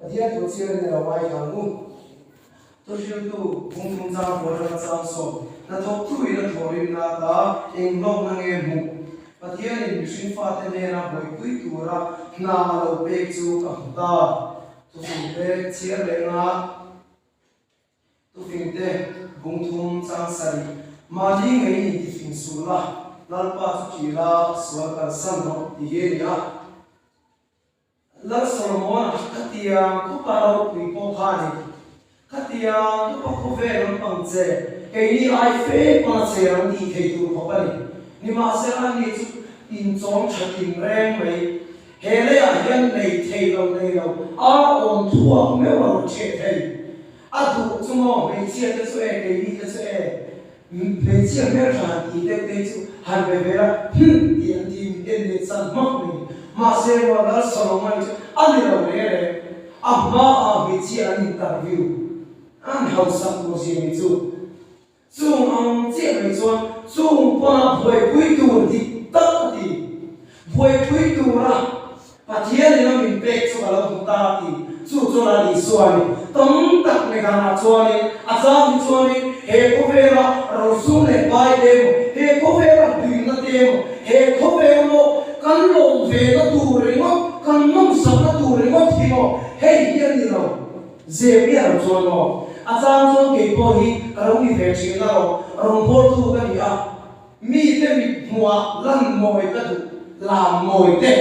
Pathian thu chhiar in a lo ngaithla ang u. Thuhriltu Bungthum chang pawl atanga chang sawm hnathawktu in a thawhrimna ata eng hlawkna nge hmuh? Pathianin mihring fate hnena buaipui tura hna a lo pek chu ka hmu ta. Thufingte chhiar leh nga Thufingte Bungthum chang sarih mahni ngei in tifing suh la, Lalpa chu ṭih la, sual kalsan rawh ti hi a ni a. Lal Solomon-a khatiang khupa ropui pawh kha a ni. Khatiang khupa khawvel an pang che, keini ai fe pawn a che ang tih thei tur khawp a ni. Nimahsela ani chu inchawm tha tin reng mai. He leiah hian nei thei lo nei lo, a awm thuak meuh a rawn cheh thei. A duh chu maw hmeichhia te chu e, keini te chu e, hmeichhia hmeltha han tih deuh te hi chu han be ve la, hum tih an ti min en leh chan hmak mai ni. Mahse maw Lal Solomon chu a ni lo reng reng, a hma ah hmeichhia an interview, an hausak tur zia mi chu. Chung ang chiah mai chuan chung pawnah buaipui tur dik tak a ti. Buaipui tura Pathian in a min pek chu ka lo hmu ta a ti. Chu chuan a Isua ni tam tak ni danah chuanin a chang hi chuanin he khawvela rosum leh pai te emaw, he khawvela hlimna te emaw, he khawvel maw kan lawm ve na tur ringawt, kan nawmsakna tur ringawt hi maw hei hi a ni lo. Zep miah lo chuan maw? A chang chuan kei pawh hi ka lo ni ve thin a rawh, rawngbawltu ka ni a, mite mit hmuhah lan mawi ka duh, lam mawi te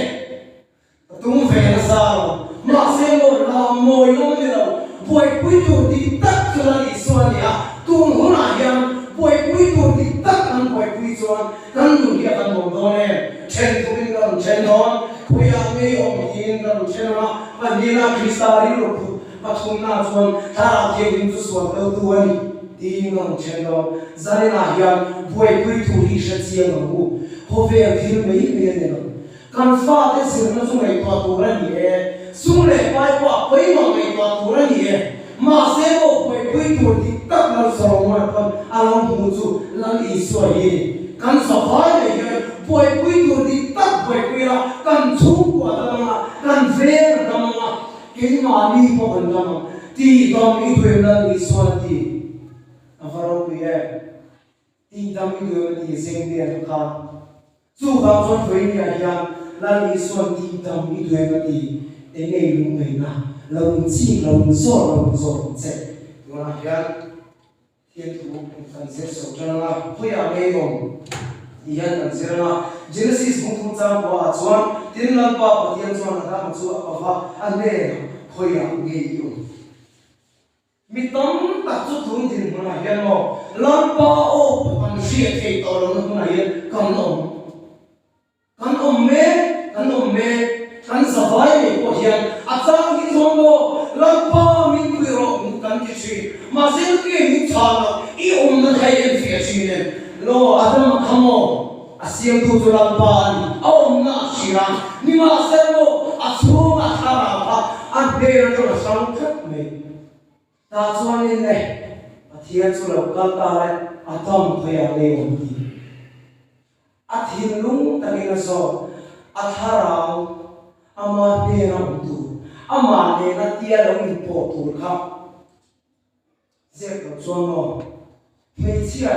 ka tum ve nasa lo. Mahse maw, lam mawi lam a ni lo, buaipui tur dik tak chu Lal Isua a ni a, tun hunah hian buaipui tur dik tak kan buaipui chuan kan nun hi a kan nuam dawn em? Then turin ka rawn then dawn, khawiah ngei awm tiin ka rawn then ang a, Pahnihna Krista rilru phut pathumna chuan Thlarau Thianghlim chu sual totu a ni tiin ka rawn then dawn. Zaninah hian buaipui thu hi hre chiang ang u. Khawvel thil mai mai a ni lo. Kan fate zirna chu ngaihtuah tur a ni e. Sum leh pai pawh a pawimawh ngaihtuah tur a ni e. Mahse maw buaipui tur dik tak Lal Solomon-a pawn a lo hmuh chu Lal Isua hi a ni. Kan zavai leh hian buaipui tur dik tak buaipui la, kan chhungkua dam anga, kan veng a dam anga, keimahni pawh kan dam ang. Tih dam i duem Lal Isuan a ti. A va ropui em? Tih dam i duem a ti zeng vel kha. Chuvang chuan Vawinia hian Lal Isuan tih dam i duem a ti. Eng ei lung ngaihna lo inchik lo inzawr lo inzawr ang che. Tunah hian Pathian thu kan zir chho tan ang a, khawiah ngei awm tih hian kan zir ang a. Genesis bung thum chang kuaah chuan tin Lalpa Pathian chuan Adama chu a pava a hnenah khawiah ngei i awm. Mi tam tak chu tun dinhmunah hian maw Lalpa aw pawh kan hriat theih tawh lohna hmunah hian kan awm. Kan awm mek, kan awm mek, kan zavai mai pawh hian a chang hi chuan maw Lalpa min pui rawh min kan ti thin. Mahse nge min chhan loh i awmna thei em fiah thin em? Law Adama kha maw a siamtu chu Lalpa a ni, a awmna a hria a, nimahse maw a chhunga thlarau kha a hnen atang a hrang tlat mai. Tah chuanin le, Pathian chu lo kal ta le, a dam khawiah ngei awm ti. A thinlung takin a zawt, a thlarau ama hnena awm tur, amah nena tia lo inpawh tur kha zep lo chuan maw? Hmeichhia,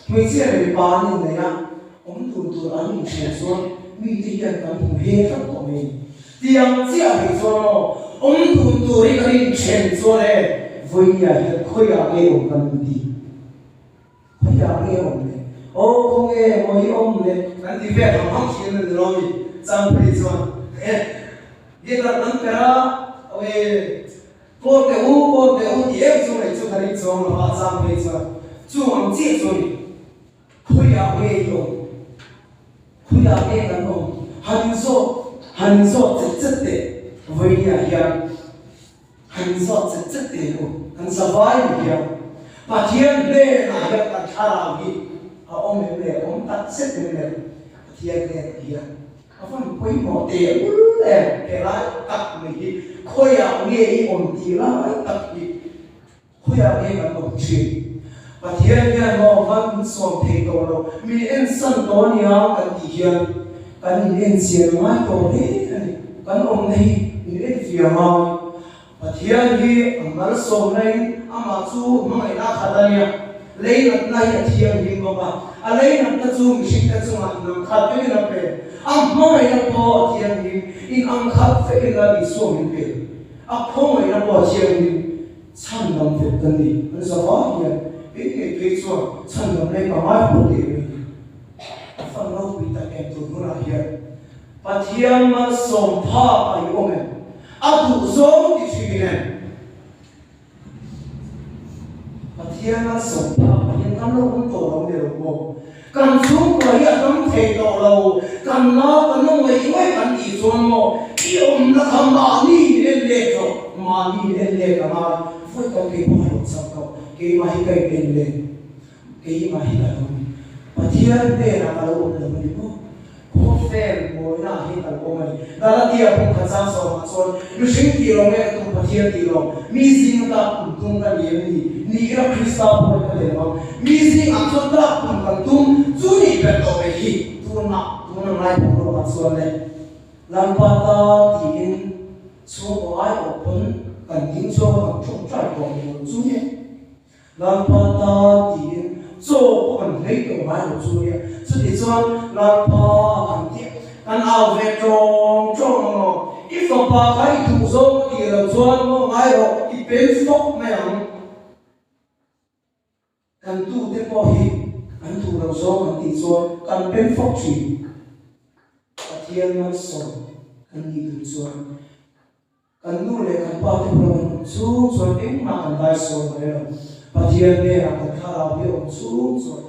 hmeichhia leh mipa an innei a, awm dun tur an inhriat chuan mite hian kan hmu he tlat tawh mai. Tiang chiah mai chuan maw, awm dun tur hi kan inthen chuan e, vawinia hian khawiah nge awm kan inti? Khawiah nge awm le? Aw khawnge maw i awm le? Kan ti vel hang hang thin a ni lo mi? Chang phei chuan guitar kan perh a, awii. Kawl teh u, kawl teh u tih em chu ngaih chu ka ring chuang lo a, a chang phei chuan chu ang chiah chu a ni. Khawiah nge i awm? Khawiah nge kan awm? Han inzawt, han inzawt chet chet teh vawinia hian han inzawt chet chet teh u, kan zavai ni hian Pathian hnenah hian kan thlarau hi a awm em le, awm tak zet em le Pathian hnenah hian. A van pawimawh teh ul em he lai tak mai hi khawiah nge i awm tih lai tak hi khawiah nge kan awm thin? Pathian hian maw van min sawm thei tawh lo, min en san tawh a nia kan tih hian kan in en chian ngai tawh hle a ni. Kan awmna hi min en fiah ngai. Pathian hi a malsawmna in amah chu hmangaihna a khat a nia. Leinatna hi a thianghlim bawk a, a leinatna chu mihringte chungah inang khat vekin a pe. A hmangaihna pawh a thianghlim, inang khat vekin Lal Isua min pe. A khawngaihna pawh a thianghlim, chhandam vek kan ni. An zavai hian kei ngei phei chuan chhandam lei ka ngai pawh teh mai ni. A fan ropui tak em tun hunah hian Pathian malsawm phak a i awm em? A duhzawng ti thin em? Pathian malsawm phak ah hian kan lo awm tawh lo ni lo maw? Kan chhungkua hi a dam thei tawh lo, kan nau kan la ngaih ngaih kan tih chuan maw i awmna kha mahni in en let rawh, mahni in en let a ngai, vawi tam keimah a lo chak tawh, keimah hi ka in en let. Keimah hi ka lo ni. Pathian hnenah ka lo awm lo a ni maw? Khawvel mawina ah hian ka lo awm a ni. Galatia bung khat chang sawmah chuan, Mihring tih lo nge ka tum Pathian tih lo, mi zing ata kum tum ka ni em ni? Ni ila Krista pawh hi ka ni lo ang. Mi zingah chuan tlak kum kan tum, chu nih ber tawh mai hi tunah tun ang lai boruakah chuan le Lalpa tan tiin chhungkaw aiawh pawn kan ding chhuak a, kan tawngtai tawh ni lo chu nge? Lalpa tan tiin chaw pawh kan hlei tawh ngai lo chu nia. Chuti chuan Lalpa kan tih kan au ve tawng tawng ang aw. I fapa kha i duh zawng a tih loh chuan maw ngai rawh i pen fawk mai ang. Kan tute pawh hi an duh loh zawng kan tih chuan kan pen fawk thin. Pathian malsawm kan nih duh chuan. Kan nu leh kan pa te pawh an awm chung chuan engmah kan dai sawi mai lo. Pathian hnenah kan thlarau hi a awm chung chuan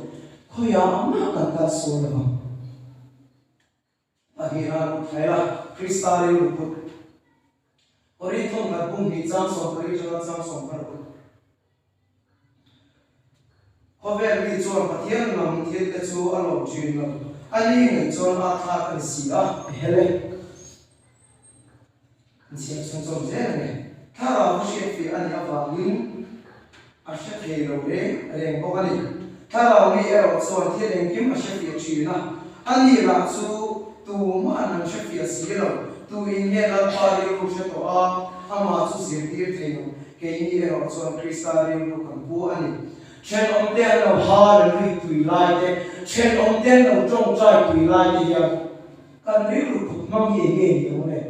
khawiah mah kan kal sawi lo vang. Pahniha lut thai la, Krista rilru put. Korin thawmkhat bung hnih chang 70 atanga chang 16. Khawvel mi chuan Pathian lam thil te chu a lawm thin lo. A ni ngaih chuan a thlak a ni si a. Hele. An chhiar chhunchawm zel a ni. Thlarau a hriatfiah a nih avangin a hre thei lo reng reng bawk a ni. Thlarau mi erawh chuan thil engkim a hrefiah thin a, a ni lah chu tuma'n an hrefiah si lo. Tuin nge Lalpa rilru hre tawh a, amah chu zirtir thei ang? Keini erawh chuan Krista rilru kan pu a ni. Thenawmte an lo hallelujah tui lai te, thenawmte an lo tawngtai tui lai te hian, Kan rilru put hmang hi eng nge ni ang le?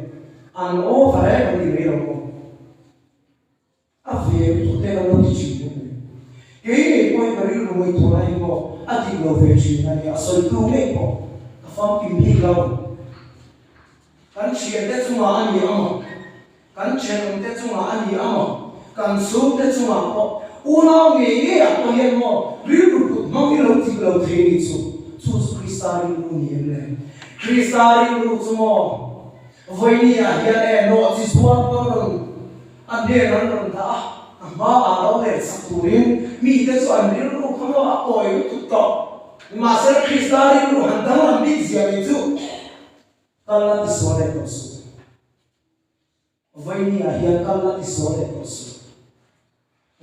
An over em an ti mai lo maw? A ve lutuk te kan lo ti thin em le? Kei ngei pawh hi ka rilru ngaihtuahna hi maw a dik lo ve thin a nia, a sawitu ngei pawh ka famkim bik lo. Kan thiante chungah a ni ang maw? Kan thenawmte chungah a ni ang maw? Kan chhungte chungah pawh unau ngei ngeiah pawh hian maw rilru put hmang hi lo dik lo thei ni chu? Chu chu Krista rilru ni em le? Krista rilru chu maw vawinia hian e nawh chi zuar pawn rawn a hnen an rawn dah a, a hmaah lo rel sak turin mite chu an rilru kha maw a kawi lutuk tawh. Nimahsela Krista rilru han danglam bik zia mai chu kal la tisual leh tawh suh. Vawinia hian kal la ti sawi leh tawh suh.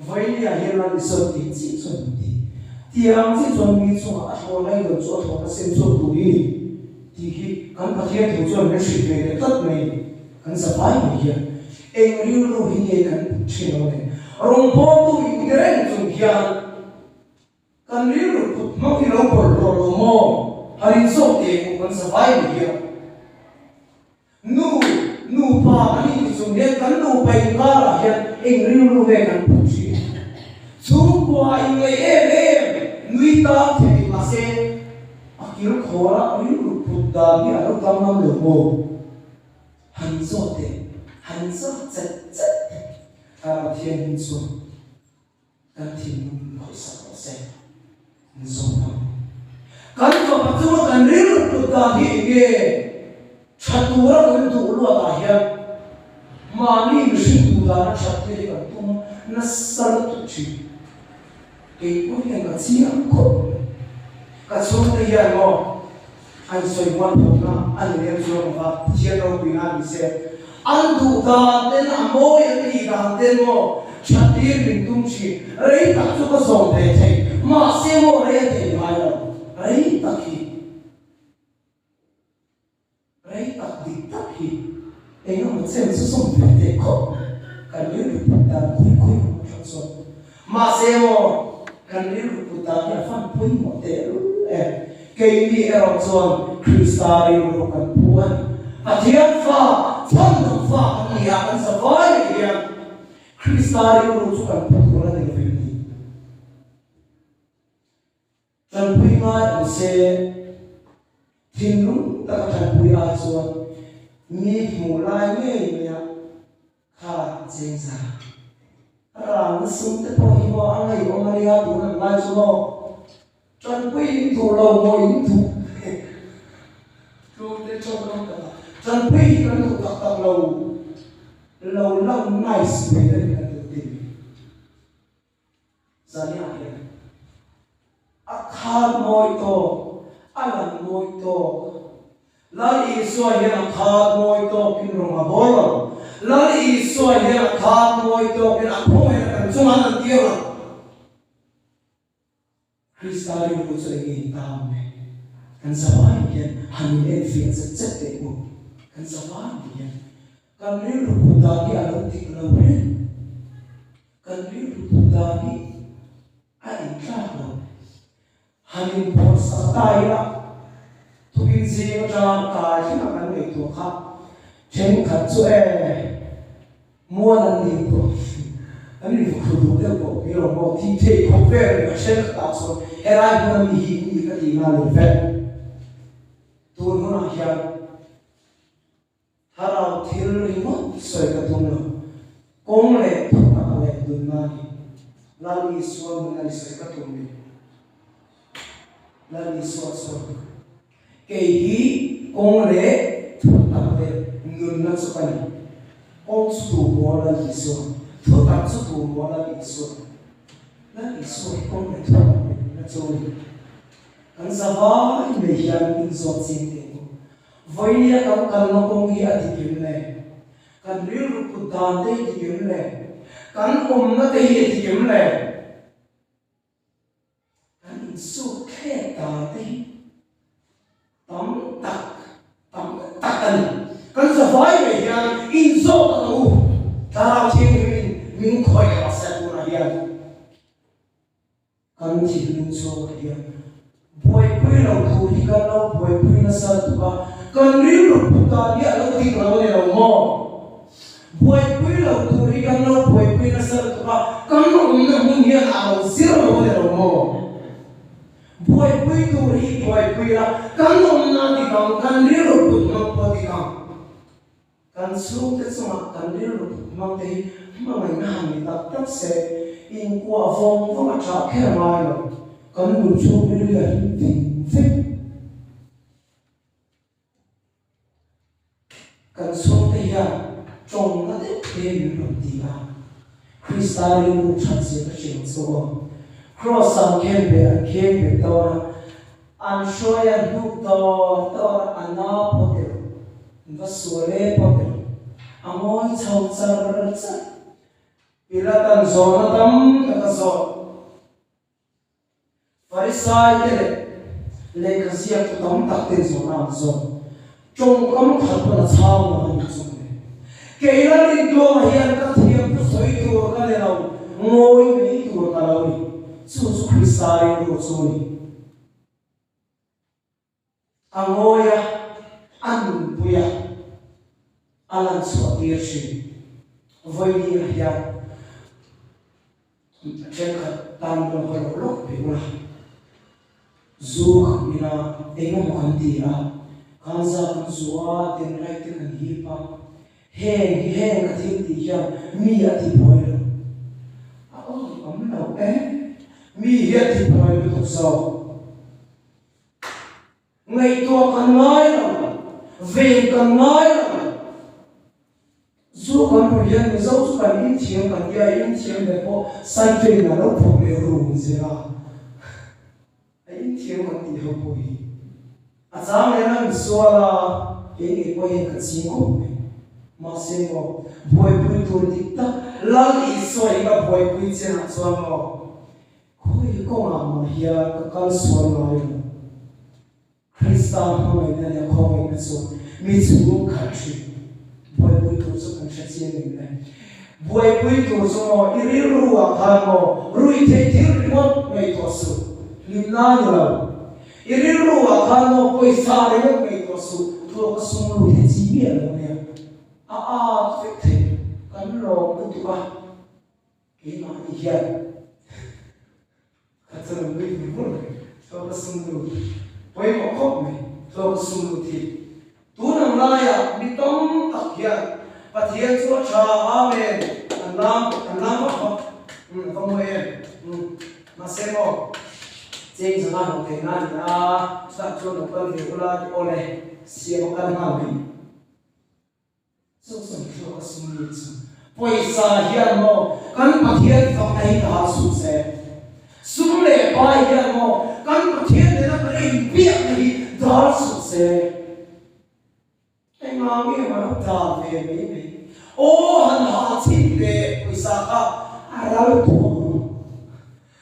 Vawinia hian Lal Isua tih chiah chuan min ti. Tiang chiah chuan mi chungah a thlawh lai lo chu a thlawhna sem chhuak tur i ni tih hi kan Pathian thu chuan min hrilh ve leh tlat mai a ni. Kan zavai mai hian eng rilru hi nge kan put thin ang le? Rawngbawltu inti reng chung hian Kan rilru put hmang hi lo bawlhhlawh lo maw? A rin zawk teh u kan zavai mai hian. Nu, nupa kan inti chung hian kan nupa inkarah hian eng rilru nge kan put thin? Chhungkua inngaih em em nui tan thei mahse a kir khawra rilru put dan hi a lo danglam lo maw? Han zawt teh, han zawt chet chet teh. Thlarau Thianghlim chuan. Kan thinlung in khawih sak rawh se. An zawt ang. Kan fapa chunga kan rilru put dan hi eng nge? Tha tura kan duh luat ah hian mahni mihring duh dana that tir hi kan tum nasa lutuk thin. Kei pawh hian ka chiang khawp mai. Ka chhungte hian maw an sawi mual phawkna a ni lem chuang lova, Pathian ropuina a ni se. An duh dan ten a mawi an tih dan ten maw that tir min tum thin. Rei tak chu ka zawm ve thei, mahse maw rei a thei ngai lo. Rei tak hi. Rei tak dik tak hi eng emaw chen chu sawm ve teh khawp kan ni. Mahse maw, kan rilru put dan hi a fan pawimawh tehlul em? Keini erawh chuan Krista rilru kan pu a ni. Pathian fa, chhandam fa kan ni a, kan zavai mai hian Krista rilru chu kan pu tur a ni lovem ni? Tanpui ngai ang se, thinlung taka tanpui ai chuan mi hmuh lai ngei maia kha cheng za. Ralna sum te pawh hi maw a ngaihawm a nia tun ang lai chu maw tanpui in duh lo maw in duh tlum te tawngkam tak a tanpui hi kan duh tak tak lo lo lang nice mai a ni kan duh tih mai. Zaniah hian a khar mawi tawk, a lan mawi tawk. Lal Isua hian a khar mawi tawkin rawng a bawl lo. Lal Isua hian a khar mawi tawkin a khawngaihna kan chungah an tir lo. Krista rilru chu eng nge ni ta ang le? Kan zavai hian han in enfiah chet chet teh u. Kan zavai hian kan rilru put dan hi a lo dik lo reng. Kan rilru put dan hi a intlak lo. Han inphawrh sak ta ila, tukin zing atanga kai thleng a kan ngaihtuah kha thenkhat chu e mual an lim tawh an invukhru duh deuh tawh mai lo maw tih theih khawp vel a ni a thenkhatah chuan helai hmuna mi hi in ni ka tih na leh vek. Tun hunah hian Thlarau thil ringawt sawi ka tum lo. Kawng leh thutak leh nunna a ni. Lal Isua nunna ni sawi ka tum ni. Lal Isua chuan, Kei hi kawng leh thutak leh nunna chu ka ni. Kawng chu tu maw Lal Isua? Thutak chu tu maw Lal Isua? Lal Isua hi kawng leh thutak leh nunna chu a ni. Kan zavai mai hian inzawt ching teh u. Vawinia kan kalna kawng hi a dik em le? Kan rilru put dan te hi dik em le? Kan awmna te hi a dik em le? Kan insuk thlek dan te hi tam tak, tam tak a ni. Kan zavai mai hian inzawt ang u, Thlarau Thianghlimin min khawih rawh se tunah hian. Kan thinlung chhungah hian buaipui lo tur hi kan lo buaipui nasa lutuk a, kan rilru put dan hi a lo dik lo a ni lo maw? Buaipui lo tur hi kan lo buaipui nasa lutuk a, kan awmna hmun hian a lo zir lo a ni lo maw? Buaipui tur hi buaipui la, kan awmna dik ang, kan rilru put hmang pawh dik ang. Kan chhungte chungah kan rilru put hmang te hi hmangaihna han ni tak tak se, inkuah vawng vawng a ṭah kher ngai lo. Kan nun chhung rilru hi a him veng veng. Kan chhungte hian ṭawngna deuh te min rawn ti a, Krista rilru ṭhat zia ka hrilh ang chu aw. Kraws an khen ve an kheng ve dawn a, An hruai a hnuk dawr dawr a, a na pawh ti lo, va sual e pawh ti lo, a ngawi chho char char. Pilatan zawhna tam tak a zawt. Farisai te leh lehkha ziaktu tam tak ten zawhna an zawt. Tawngkam khat pawn a chhang lo a nih chu mawle. Kei Lalrintlawma hian ka thiam thu sawi tur ka ni lo, ngawi mai tur ka lo ni. Chu chu Krista rilru chu a ni. A ngawi a, a nunpui a, a lan chhuah tir thin. Vawiin ah hian thenkhat tan rawn haw lawk lawk ve ula, zu kan in a, engemaw kan ti a, khanza kan zu a, denraih te kan hip a, heng hi heng ka thil tih hian mi a ti buai lo. A awm awm lo e, mi hi a ti buai lutuk zawk. Ngaihtuah kan ngai lo, ven kan ngai lo. Zu kan rawn hian Mizo chu kan inthiam kan tia, inthiam leh pawh side train a lo phawk leh rum zel a, a inthiam kan tih ho pawh hi a chang leh a insual a, kei ngei pawh hian ka ching khawp mai. Mahse maw, buaipui tur dik tak Lal Isua hi ka buaipui chenah chuan maw, khawi kawngah mah hian ka kal sual ngai lo. Krista hmangaihna leh khawngaihna chu mi chhung khat thin. Buaipui tur chu kan hre chiang em le? Buaipui tur chu maw i rilru ah khan maw rui theih thil ringawt ngaihtuah suh, hlimna ni lo. I rilru ah khan maw pawisa ringawt ngaihtuah suh, thawk a sum lut hi chi miah lo nia. A at vek thei, kan lawm lutuk a, keimahni hian ka chu lo nui vur vur mai, thawk a sum lut pawimawh khawp mai, thawk a sum lut hi. Tun ang laiah mi tam tak hian Pathian chu a tha, Amen, an lam an lam vak vak, umm a va mawi em, umm mahse maw cheng zanga hlawh theih na a ni a, chutah chuan lo kal ve ula tih aw le, siam a kal nghal mai. Chu chuan thluak a sum lut chu pawisa hian maw kan Pathian fakna hi ka hal suh se, sum leh pai hian maw kan Pathian nena kan inbiakna hi dal suh se. Engah nge maw lo dal ve mai mai? Aw han ha chhin teh pawisa kha a ral tawh ang.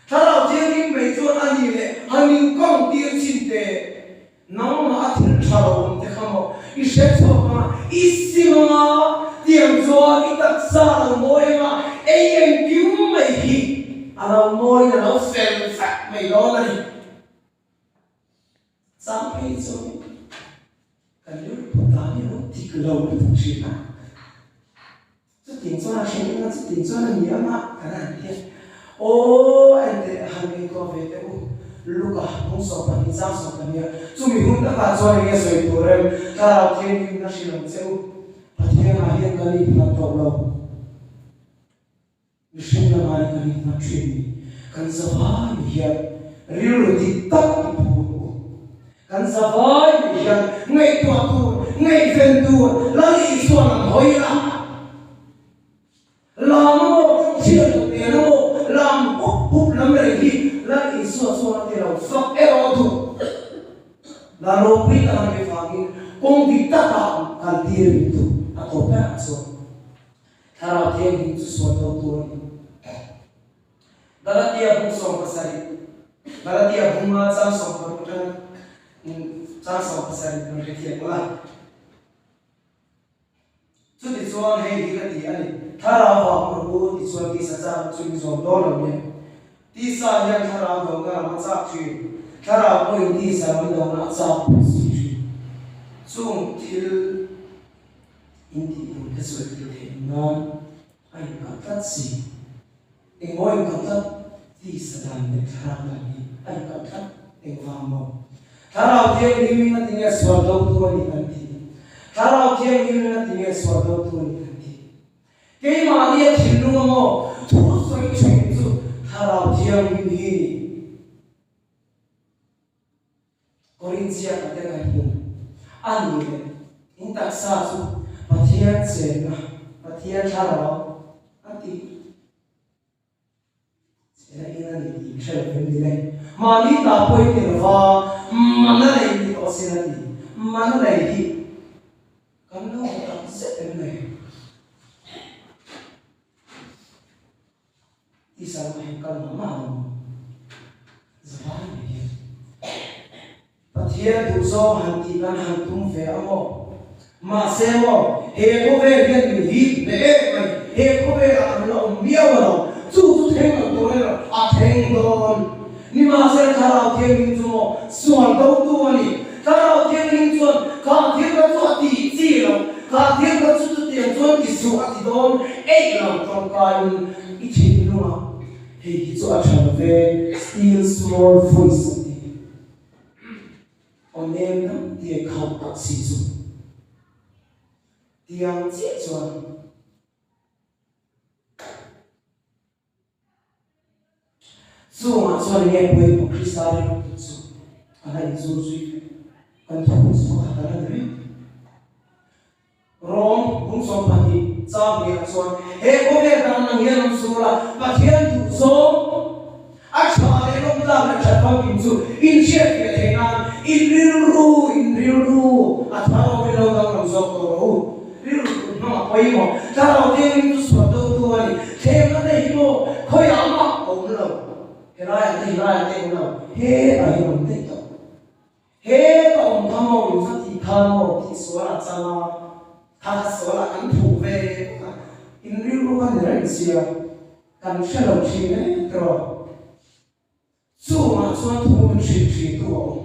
Thlarau Thianghlim mai chuan a ni leh han inkawng tir chhin teh. Nangmah a thil tha lo awm te kha maw i hre chhuak anga, i sim anga, tiang chuan i taksa a lo mawi anga, ei engkim mai hi a lo mawiin a lo fel vek mai dawn a ni. Chang phei chuan kan rilru dan hi a lo dik lo lutuk thin a. Chutiang chuan a thleng anga, chutiang chuan a ni anga kan han ti a. Aw, enteh han ngaihtuah ve teh u, Luka hnung 12 chang 12 a, chumi hun takah chuan enge sawi tur em? Thlarau Thianghlim na hrilh ang che u, Pathianah hian kan inhlat tawh lo. Mihring lamah hi kan inhlat thin ni. Kan zavai hian rilru dik tak i pu ang u. Kan zavai mai hian ngaihtuah tur, ngaihven tur Lal Isuan an hawi a. Lam a maw, ṭawngchhiat loh nen a maw, lam hup hup lam reng hi Lal Isua chuan a ti lo, fak erawh duh. La ropui tak a nih avangin kawng dik takah kal tir min duh a tawp berah chuan. Thlarau Thianghlim chu sual do tur a ni. Galatia bung 17, Galatia bunga chang 16 atanga chang 17 kan hrethiam ang a. Chutichuan hei hi ka ti a ni, Thlarau vang rawh u tichuan tisa chakna chu in zawm dawn lo nia. Tisa hian thlarau dona ram a chak thin, thlarau pawhin tisa ram dona a chak bawk si thin. Chung thil in tih tum te chu a tih theih nan a inkalh tlat si. Engmaw inkalh tlat? Tisa dan leh thlarau dan hi a inkalh tlat. Engvang maw? Thlarau Thianghlim in a ti nge sual do tu a ni kan ti? Thlarau Thianghlim in a ti nge sual do tu a ni kan ti? Keimahni a thinlung a maw thu sawi thin chu Thlarau Thianghlim hi ni. Korinthia ka te kan hmu a ni leh in taksa chu Pathian chenna, Pathian thlarau a ti. Chena in a ni tih hre lovin ni le. Mahni ta pawhin ni lova mana nei ni tawh sin a ti. Mana nei hi kan lo hmu tak zet em le? Tisa lamah hian kal mah mah lo maw? Zavai mai hian Pathian duhzawng han tih kan han tum ve a maw? Mahse maw, he khawvel hian min hip hle em mai, he khawvelah kan la awm miau a lo, chu chu thleng lo tur erawh a thleng dawn. Nimahsela Thlarau Thianghlim chu maw sual dotu a ni. Thlarau Thianghlim chuan kha thil kha chu a tih chi lo, kha thil kha chu chutiang chuan ti suh a ti dawn eih lo tawngkaiin i thinlungah hei hi chu a tha lo ve, still small voice a ti. Aw nem deuh tia khauh tak si chu tiang chiah chuan. Chungah chuan enge pawimawh Krista ringtu chu a la inzur zui vek. Kan thupui chu pakhat a la ni reng. Rom bung 12 chang hniah chuan he khawvel dan ang hian an sur a, Pathian duh zawng a tha leh lawmtlak leh that famkim chu inhriatfiah theih nan in rilru in rilru a thar awmin lo danglam zawk tawh rawh u. Rilru tun hmang a pawimawh. Thlarau Thianghlim chu sual dotu a ni. Thlemna te hi maw khawiah mah a awm lo. Helaiah te helaiah te a awm lo. Hetah hian a awm daih tawh. Heta awm kha maw in va tih khan maw tih sualah chang a, kha kha sualah kan phuh ve bawk a. In rilru kha ni reng. reng sia, kan hre lo thin e tiraw? Chungah chuan thu min hrilh thin tu a awm.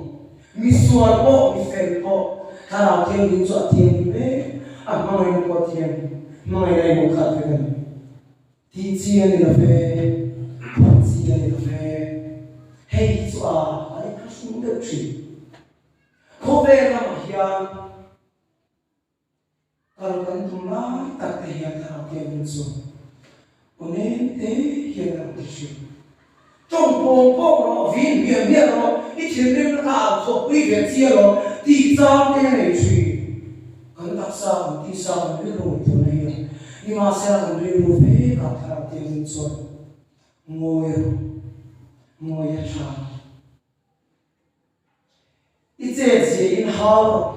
Mi sual pawh, mi fel pawh, Thlarau Thianghlim chu a thianghlim em, a hmangaihna pawh a thianghlim, hmangaihna i hmuh khat vek a ni. Tih chi a ni lo ve, phat chi a ni lo ve. Hei hi chu a a inthlahrung deuh thin. Khawvel lamah hian kal kan tum lai tak te hian Thlarau Thianghlim chuan aw nem te hian a rawn ti thin. Tawng pawng pawng rawh, vin hmiah hmiah rawh, i thinrimna kha au chhuakpui ve chi alawm tih chang te a nei thin. Kan taksa, kan tisa, kan rilru ngaihtuahna hian nimahsela kan rilru vekah Thlarau Thianghlim chuan ngawi rawh, ngawi a tha. I chet zia in hau rawh.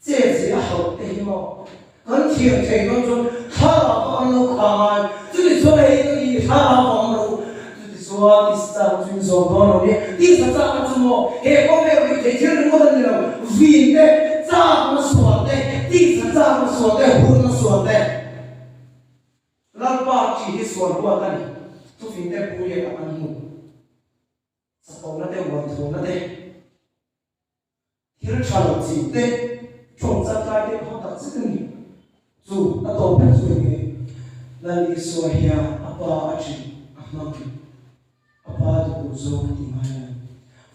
Chet zia a hauh te hi maw? Kan thiam thei dawn chuan thlarau kha an lo kha ngai. Chuti chuan hei ka ni thlarau vang rawh u. Chuti chuan tisa chak chu in zawm dawn lo nia. Tisa chak na chu maw? He khawvel rih thei thil ringawt a ni lo. Vin te, chakna sual te, tisa chakna sual te, hurna sual te. Lalpa chi hi sual huat a ni. Thufing te bu riakah an hmu. Chapona te, uanthuna te, thil tha lo chin te, tawng chat lai te pawh tak zet a ni. Chu a tawp ber chu eng nge? Lal Isua hian a pa a ṭih a hmang a pa duh duh zawng a ti ngai a ni.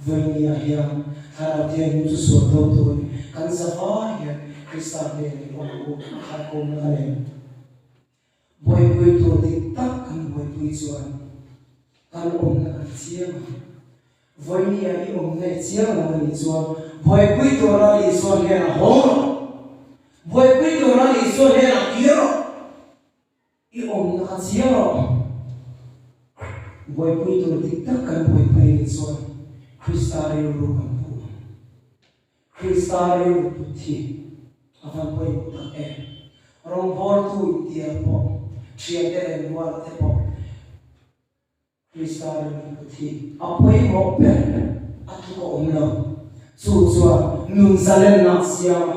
Vawinia hian Thlarau Thianghlim chu sual do tur a ni. Kan zavai hian Krista hnenah in awm ang u a khaikawmna ka nei. Buaipui tur dik tak kan buaipui chuan kan awmna kan chiang ang. Vawinia i awmna i chiang lo a nih chuan buaipui tura Isua hnenah haw rawh. Buaipui tura Isua hnenah kir rawh. I awmna kha chiang rawh. Buaipui tur dik tak kan buaipui a nih chuan Krista rilru kan pu ang. Krista rilru put hi a van pawimawh tak em? Rawngbawltu intial pawh, thiante leh ruala te pawh Krista rilru put hi a pawimawh ber a tluk a awm lo. Chu chuan nun zalenna a siam a,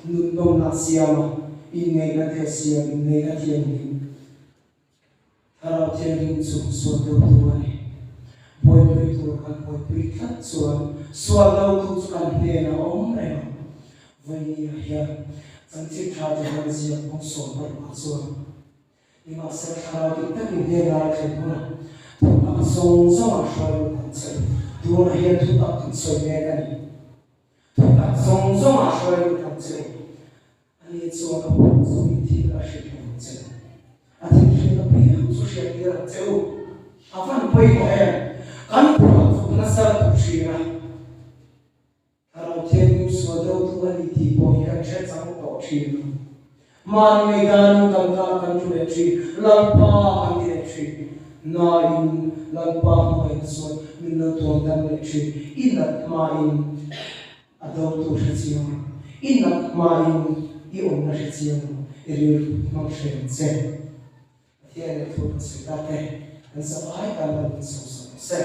nun nawmna a siam a, inngeihna te a siam, inngeihna thianghlim. Thlarau Thianghlim chu sual dotu a ni. Buaipui tur kan buaipui tlat chuan sual dotu chu kan hnenah a awm reng ang. Vawinia hian chanchin tha Johan ziak kawng 16 chuan nimahsela Thlarau dik takin hnenah a thlen hunah thutak zawng zawngah hruai lut ang che u. Tunah hian thutak kan sawi mek a ni. Thutak zawng zawngah hruai lut ang che u. Ani chuan a pawh chu i thil a hrilh lo ang che u. A thil hrilh apiang chu hriattir ang che u. A van pawimawh em? Kan phuah chuk nasa lutuk thin a. Thlarau Thianghlim sual deuhtu a ni tih pawh hi kan hre chang tawh thin lo. Mahni ngaihdanin kan kal kan thu leh thin, Lalpa kan ti leh thin. Nain Lalpa hmangaihna chuan min lo tuam dam leh thin. I nat hmain A dotu hre chiang rawh. I nat hmain i awmna hre chiang rawh. I rilru hmang hre ang che. Pathian leh thu kan sawi ta te, kan zavai tan lo min sawmsak rawh se.